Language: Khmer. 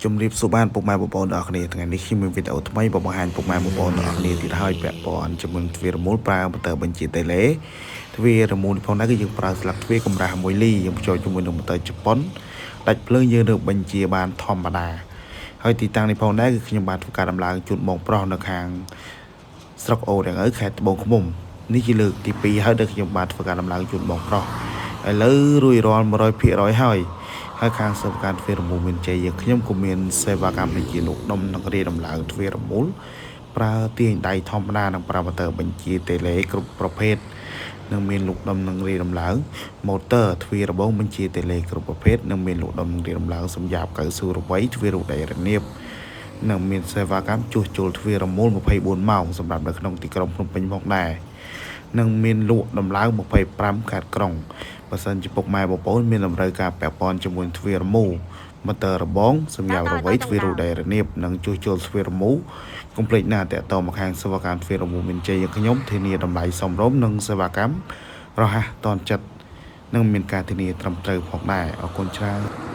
ជំរាបសួរបានពុកម៉ែបងប្អូនទាំងអស់គ្នាថ្ងៃនេះខ្ញុំមានវីដេអូថ្មីបង្ហាញពុកម៉ែបងប្អូនទាំងអស់គ្នាទៀតហើយពាក់ព័ន្ធជាមួយទ្វាររមូលប្រើម៉ូទ័របញ្ជាតេឡេទ្វាររមូលផងដែរគឺយើងប្រើស្លឹកទ្វារកម្រាស់1លីយើងបញ្ចូលជាមួយនឹងម៉ូទ័រជប៉ុនដាច់ភ្លើងយើងរើបញ្ជាបានធម្មតាហើយទីតាំងនេះផងដែរគឺខ្ញុំបានធ្វើការដំឡើងជូនបងប្រុសនៅខាងស្រុកអូររាំងឪខេត្តត្បូងឃ្មុំនេះជាលើកទី2ហើយដែលខ្ញុំបានធ្វើការដំឡើងជូនបងប្រុសឥឡូវរួចរាល់100%ហើយហើយខាងសេវាកម្មទ្វាររមូលមានជ័យយើងខ្ញុំក៏មានសេវាកម្មបញ្ជាលោកដុំនិងរៀបដំឡើងទ្វាររមូលប្រើទាញដៃធម្មតានិងប្រើម៉ូទ័របញ្ជាតេឡេគ្រប់ប្រភេទនិងមានលោកដុំនិងរៀបដំឡើងម៉ូទ័រទ្វាររបងបញ្ជាតេឡេគ្រប់ប្រភេទនិងមានលោកដុំនិងរៀបដំឡើងសម្រាប់កៅស៊ូរវៃទ្វាររូបដីរនាបនិងមានសេវាកម្មជួសជុលទ្វាររមូល24ម៉ោងសម្រាប់នៅក្នុងទីក្រុងភ្នំពេញផងដែរនិងមានលក់ដំឡើង25ខេត្តក្រុងបើសិនជាពុកម៉ែបងប្អូនមានតម្រូវការពាក់ព័ន្ធជាមួយទ្វាររមូលម៉ូទ័ររបងសម្រាប់រវៃទ្វាររូដីរនាបនិងជួសជុលទ្វាររមូលកុំភ្លេចណាតាក់ទងមកខាងសេវាកម្មទ្វាររមូលមានជ័យយើងខ្ញុំធានាតម្លៃសមរម្យនិងសេវាកម្មរហ័សទាន់ចិត្តនិងមានការធានាត្រឹមត្រូវផងដែរអរគុណច្រើន។